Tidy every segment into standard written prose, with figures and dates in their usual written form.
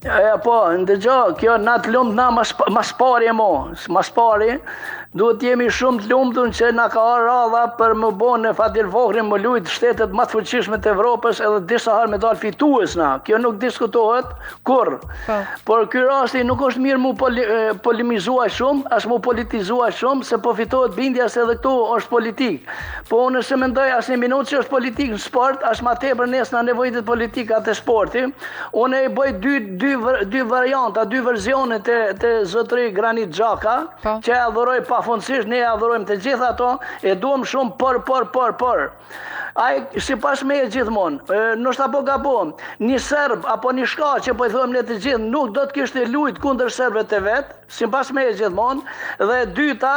E, po, ndëgjo, kjo na të lumtë na mas, mas pari e mo, mas pari, duhet të jemi shumë të lumtun që na ka ardhur radha për me bo në Fadil Vokrri me lujt shtetet më të fuqishme të Evropës edhe disa herë me dal fitues na. Kjo nuk diskutohet kurrë. Po. Por ky rasti nuk është mirë mu poli, polemizua shumë, as mu politizua shumë, se po fitohet bindja se edhe këtu është politikë. Po unë s'e mendoj asnjë minutë që është politikë në sport, as ma tepër ne s'na nevojitet politika te sporti. Unë e bëj dy dy dy varianta, dy versione të të zotëri Granit Xhaka, po. që e adhuroj pafundësisht, ne e adhurojmë të gjithë ato, e duam shumë por por por por. Ai sipas meje gjithmonë, ndoshta po gabohem, një serb apo një shka që po i thojmë ne të gjithë nuk do të kishte lujt kundër serbëve të vet, sipas meje gjithmonë, dhe e dyta,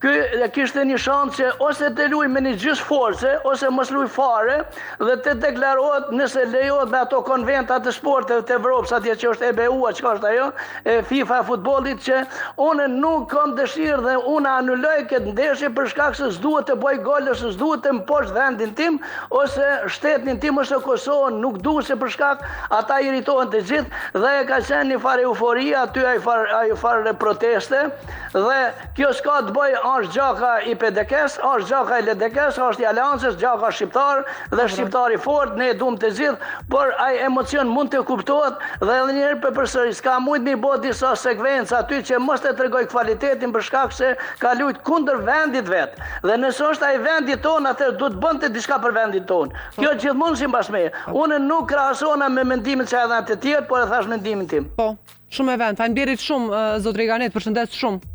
ky e kishte një shans që ose të luaj me një gjysë force, ose mos luaj fare, dhe të deklarohet nëse lejohet me ato konventa të sporteve të Evropës, atje që është EBU-a, çka është ajo, e FIFA e futbollit, që unë nuk kam dëshirë dhe unë anuloj këtë ndeshje për shkak se s'duhet të bëj gol ose s'duhet të mposht vendin tim, ose shtetin tim ose Kosovën, nuk duhet se për shkak ata irritohen të gjithë dhe e ka qenë një farë euforie aty ai farë ai farë proteste dhe Kjo s'ka të bëjë është Xhaka i PDK-s, është Xhaka i LDK-s, është i Aleancës, Xhaka shqiptar dhe shqiptar i fortë, ne e duam të gjithë, por ai emocion mund të kuptohet dhe edhe një herë po përsëris, ka mujt me bo disa sekvenca aty që mos të tregoj kvalitetin për shkak se ka lujt kundër vendit vet. Dhe nëse është ai vendi tonë, atëherë duhet bënte diçka për vendin tonë. Kjo gjithmonë sipas meje. Unë nuk krahasohna me mendimin që edhe të tjerë, por e thash mendimin tim. Po, shumë me vend. Faleminderit shumë zotri Granit, përshëndes shumë.